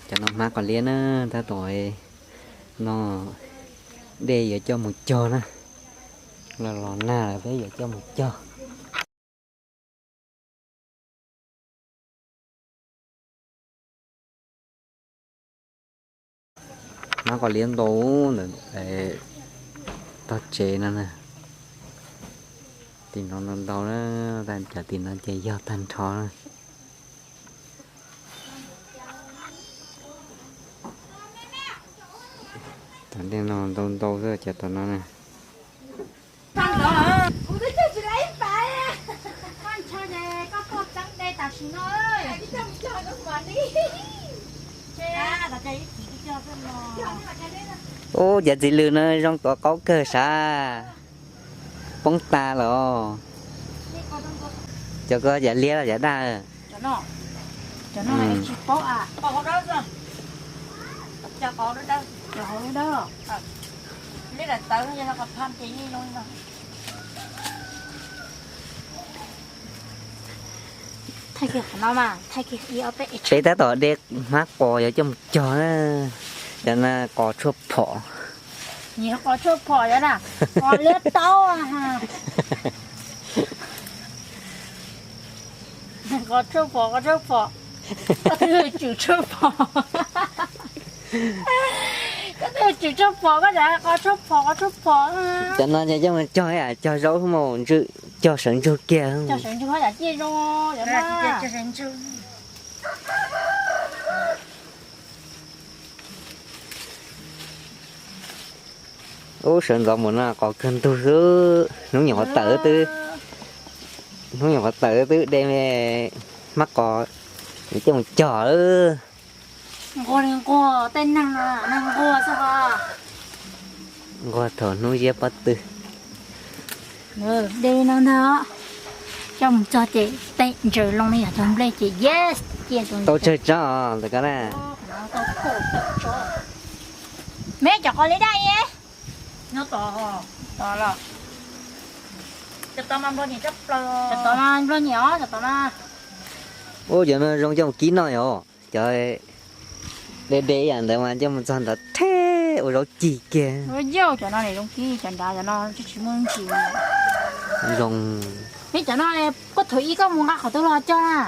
Cov no hmab qos liab na, tab tom no dej yuav coj mus cog na, los los nag lawm peb yuav coj mus cog. Hmab qos liab ntau ntawm tog tsev no na. Tim no ntau ntau na, cov tim no ces yog tag nrho na. Tom ntej no ntau ntau xwb cov tom no na. Ub, cov txiv lws no zoo tuav qaub kawg sav. Poob tas lawm os. Cov ko yam liab los yam daj? Peb tab tom de hmab qos yuav coj mus cog na. Cov no qos tshuaj phom. Qos tshuaj phom yog na, qos liab taub. Qos tshuaj phom, qos tshuaj phom. Koj twb tswm tshuaj phom. Koj twb tswm tshuaj phom, koj tseem qos tshuaj phom, qos tshuaj phom. Cov no ces coj mus cog, cog zaub mus ntswj, cog sawv ntsug kiag. Cog sawv ntsug yam ciaj zoo. Ub, sawv ntxov mus no qos kawg ntug xwb, hnub nyuam qhuav tawm twb, hnub nyuam qhuav tawm twb de hmab qos coj mus cog. Nquag li nquag, tej neeg no neeg nquag xwb os. Nquag thaum hnub ziab pob tw. De li no ntag, coj mus txog ces tej ntsaws loo li yog cov nplej ces yes, cia tau tsawg tsob ntawm ko na. Me cov qos liab daj. Nyob tod, tod los. Cov tod mas nplua nyiam os, cov tod mas. Ub, cov no zoo coj mus kib noj yom. Cov de de yam ntawd mas coj mus txog ntawd theb ua zaub cig kiag. Cov no zoo kib, cov nrad cov no tsis muaj ntsis. Zoo. Cov no koj thaum ub koj mus nqa qhov twg los cog na?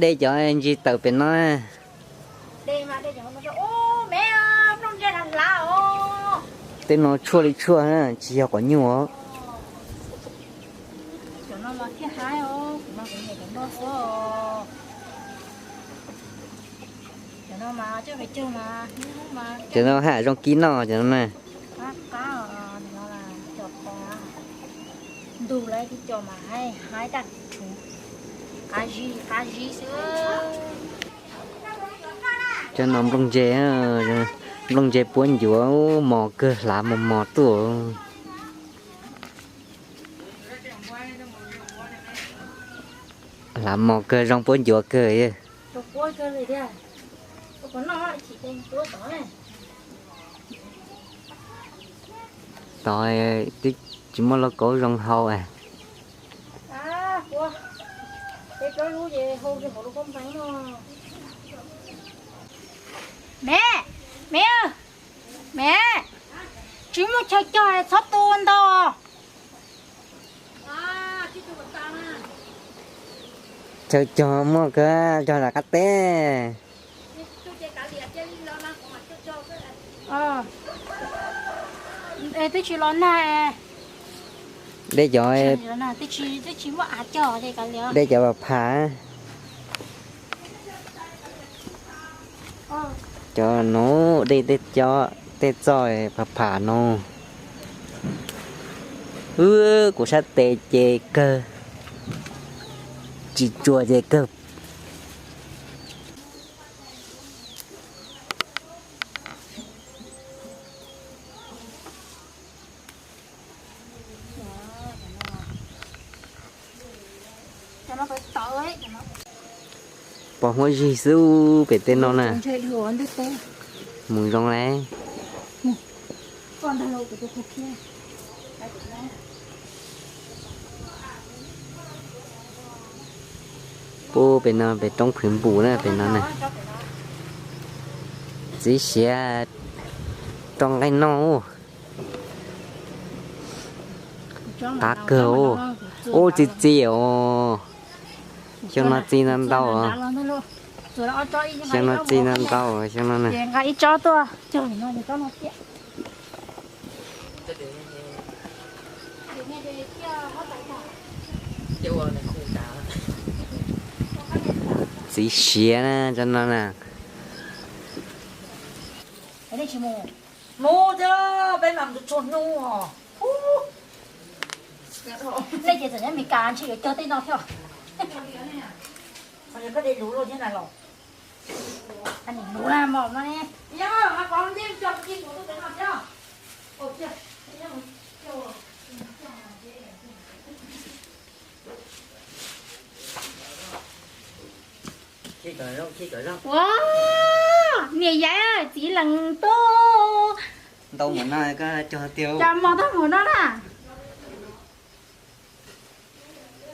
De cov ntsis tawm pem no. Tej no tshuaj li tshuaj, tsis yog qos nyuj os. Cov no haj zoo kib noj cov no na. Ntug lawm, cov mas hais tag, qab zib qab zib xwb. Cov no nplooj ntse, nplooj ntse puab ncuav, mos kawg, hlav mos mos tuaj. Hlav mos kawg, zoo puab ncuav kawg. Tod twb tsis muaj lauj kaub zoo hau. Me, me, me, tsis muaj chaw cog txhob tu ntau. Chaw cog muaj kawg, cog nram qab teb. Twb tsis los nag. De cov, de cov pham pham. Cov no de tej txoj pham pham no. Wb kuv sab tes ces kawg, tsis tsuas ces kawg. Pos huab zig xwb pem tej no na. Mus zoo lawm. Ub, pem no pem roob Phwv Npum na, pem no na. Txiv siav rau nqaij noj. Qab kawg. Ub, txi txiv os. Xyoo no txi ntau ntau. Xyoo no txi ntau ntau, xyoo no na. Txiv siav na, cov no na. Mus thiab, peb mam mus txhua hnub os. Nej ces txawm nyob Meskas ntshe yuav cog tej no thiab. Qhov koj de luv luaj thiab na los. Luv na mom no ne. Yog, mas qhov neb cog kiag kuv tus no thiab. Ua, niam yaiv txiv lees tub. Ntau mus no koj cog tiag. Cas mos tau mus no na.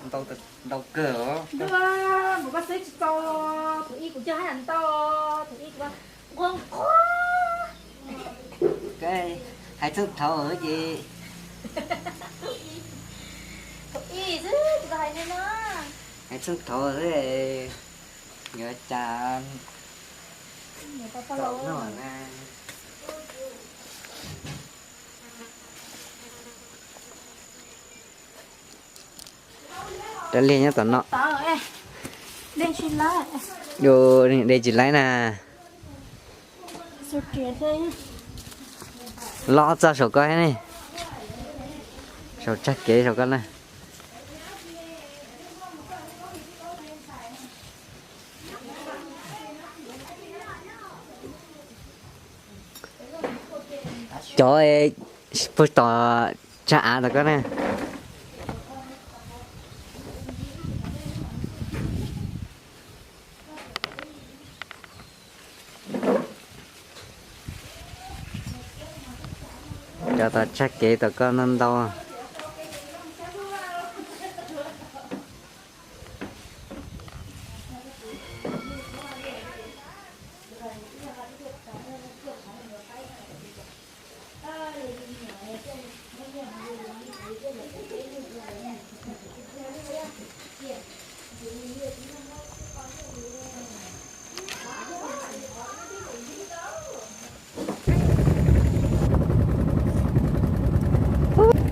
Ntau kawg os. Ntuj, kuv koj xwb tsis tau, tus ib kuv cog haj yam ntau, tus ib kuv nquag nquag. Hais txheej thaud ces, tus ib xwb tsis tau hais li no. Hais txheej thaud xwb, yuav cas tau noj na. Rab liag nyob tom no. Yus de tsis laib na. Los txog saum ko ne, saum tsag kev saum ko na. Cov puag tom tsag av tom ko na. Cov tom tsag kev tom ko ntau ntau.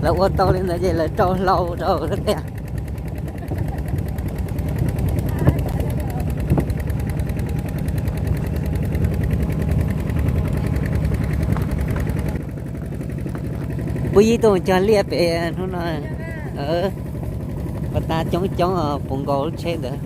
Lawv ua tau li ntawd ces lawv rau hlau rau tiag. Puag ib tug cog liaj pem hnub no, ua tag coob coob puv nkaus lub tsheb ntawd.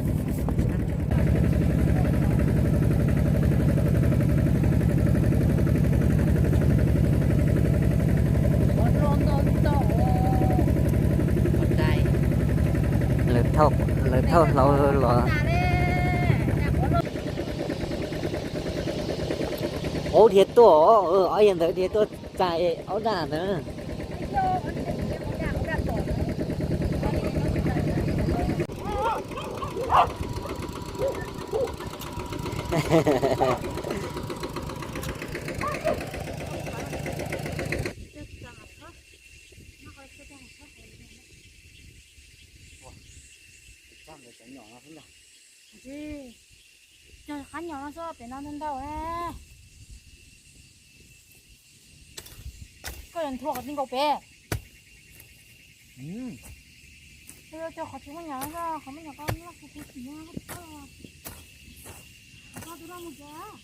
Lawv thauj hlau los. Aub dhia tuaj, ob yawg ntawd dhia tuaj txais aub daj ntawd. Cog qab nyom no xwb, pem no ntau ntau na. Koj yuav nthua qhov twg nkaus pem? Koj yuav cog qhov tsis muaj nyom no, qhov muaj nyom ko nyob kuv kuv tsis nyob. Koj tus no mus cog.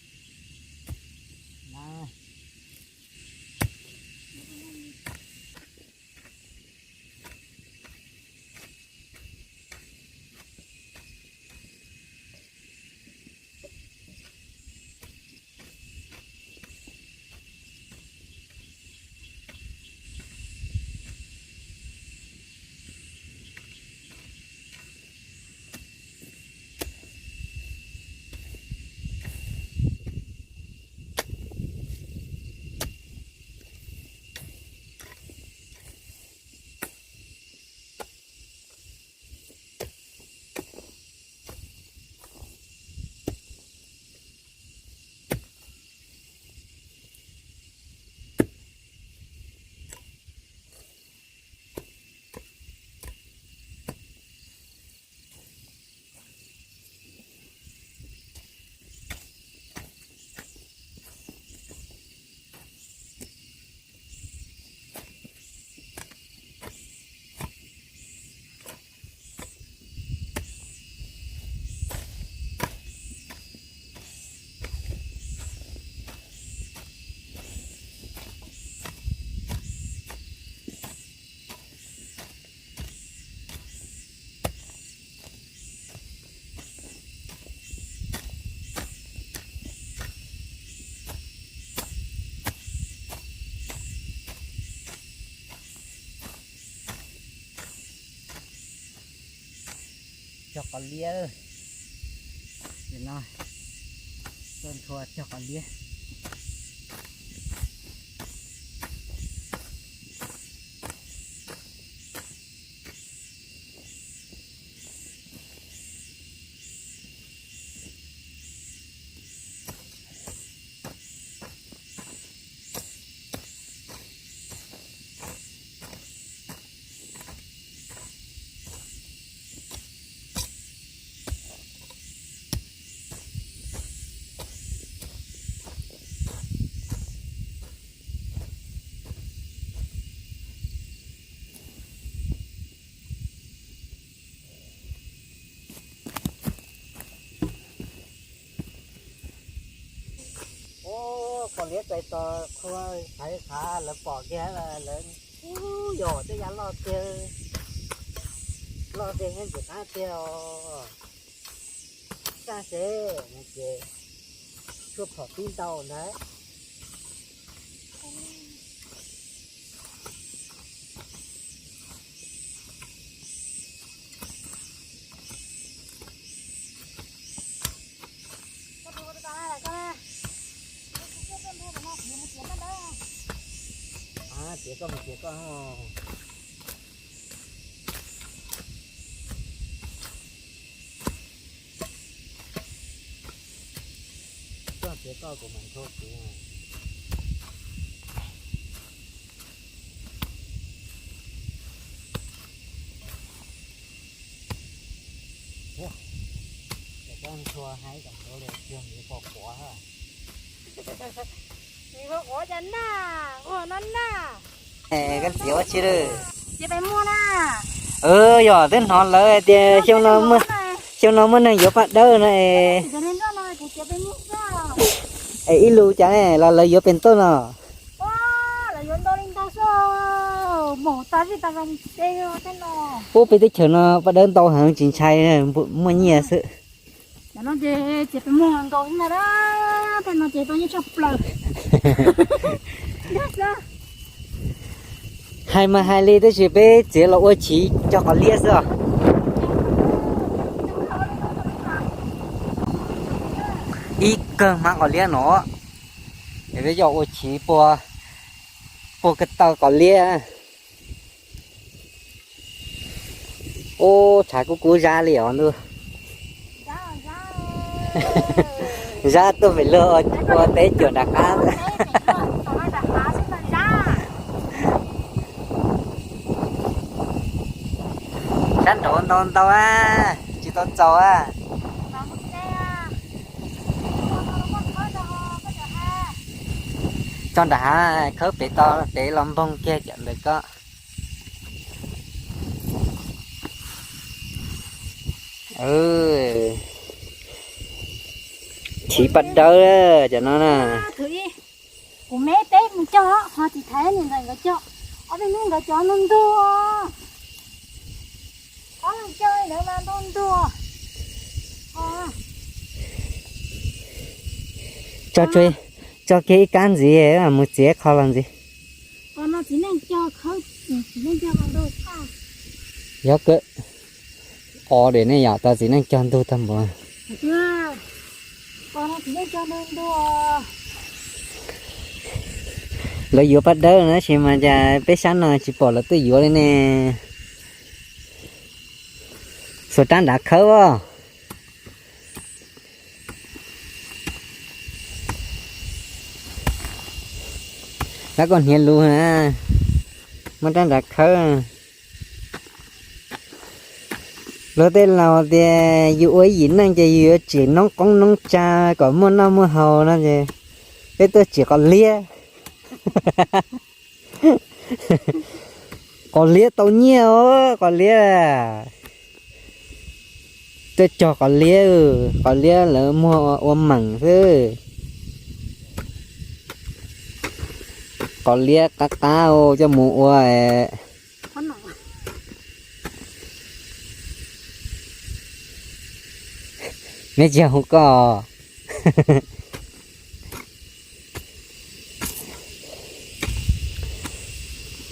Cog qos liab, no, tuaj nthua cog qos liab. Ub, qos liab txais tos qhua, qhav qhav lawv pom kiag lawv, ub, yog tej yav loj tiag, loj tiag thiab ntxim qab tiag os. Txaj seb no ces tshuaj phom tib ntau ntag. Tiav koj mus tiav koj. Koj tiav koj, kuv mam nthua kuv. Koj nthua haib kom nthua li cuag nws pom quav. Koj txiav ua tsi lawm? Yog twb hnov lawv tias xyoo no muaj neeg yuav paj dawb no es ib lus cas ne los lawv yuav pem toj no? Ub, peb teb chaws no paj dawb ntau heev tsis ntshai, muaj nyiaj xwb. Hais mas hais li tab sis peb txiav los ua chiv cog qos liab xwb os. Ib kawg hmab qos liab no, es peb coj ua chiv pua, pua ko taw qos liab. Ub, tshav kub kub zab li os ntuj. Zab tuaj pem luag ua teb cuam nram qab. Sab nraud ntau ntau a, tsis tau txaus a. Tso nram hav khawb pem tau pem los npoog kiag cov ntawd koj. Chiv paj dawb cov no na. Kuv me peb mus cog ho tsis thaiv niam ntxawm nkawd cog, ob peb hnub nkawd cog ntau ntug, ob leeg cog ntawd mas ntau ntug. Tso kiag ib kab ntxiv mus txiav qho los ntxiv. Yog kawg, o, dej nej yom, tau txiv neej cog ntug tag npaum. Lawv yuav paj dawb na, tab sis mas cas peb sab no tsis pom lawv tuaj yuav li ne. Xuas rab nrad khawb os. Rab koj hniav lus na, muab rab nrad khawb. Luag tej laus tias yus ua ib yim neej ces yus yuav tsim noob qoob noob tsa kom muaj noj muaj haus no ces peb tuaj tsim qos liab. Qos liab tau nyiaj os, qos liab. Tuaj cog qos liab, qos liab lawv muag ua meem xwb. Qos liab qab qab coj mus ua. Neb tsis yog hu koj.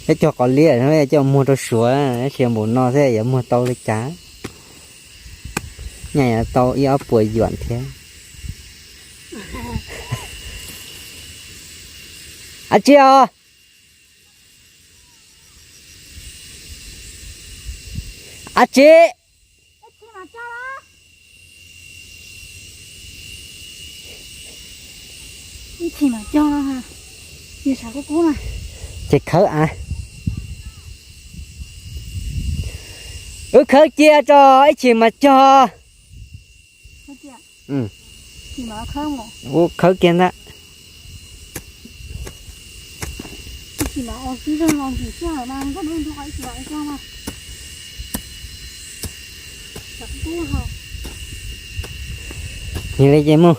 Peb cog qos liab no coj muag rau Suav, tab sis npaum no xwb yuav muag tau li cas. Nyaj yuav tau ib ob puas yuam thiab. Ab tsi os, ab tsi. Ces khawb a, wb khawb cia tso ib chim mas cog. Ua khawb kiag ntag. Nws li ces mus.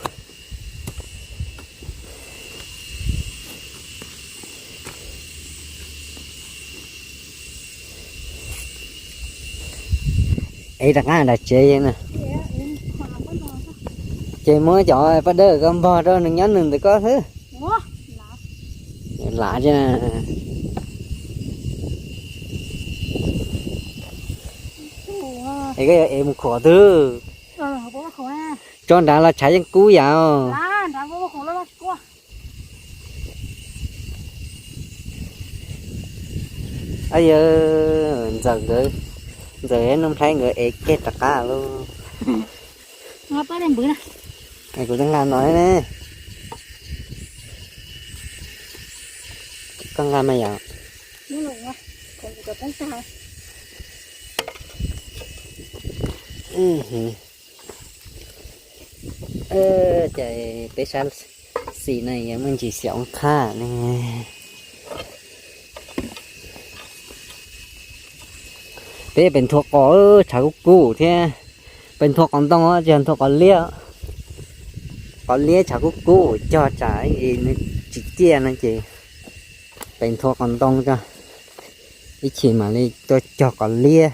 Es rov qab nram tsev na. Ces muab cov paj dawb koj npog rau nws nyob nws ntawm koj xwb. Lam tsi. Es koj yuav es mus khuam twg? Tso nrad los tshav yeej kub yam. Yog Ntxawm nkawd, Ntxawm Nuj Nplhaib nkawd es kiag rov qab lauj. Kuv twb nqa no ne. Koj nqa mas yom. Ces peb sab xis no yog muaj ntsis xiam qhab ne. Peb pem nthua qos tshav kub kub thiab, pem nthua qos ntoo tsis yog nthua qos liab. Qos liab tshav kub kub cog tsam nws tsis ciaj no ces pem nthua qos ntoo tso, ib chim mam li tuaj cog qos liab.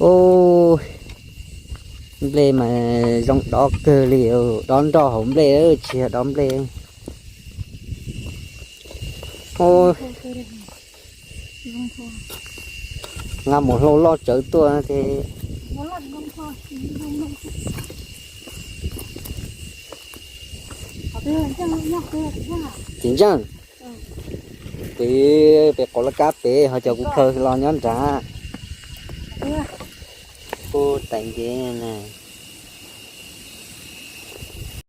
Ub, nplej mas zoo dov kawg li, dov nroj hauv nplej tsis yog dov nplej. Nqa mus hlau loj tsawv tuaj ces. Tsis ntseeg. Pem, pem qaum laj kab pem ho cov kuv khaws los nyob nrad. Kuj tais nce na.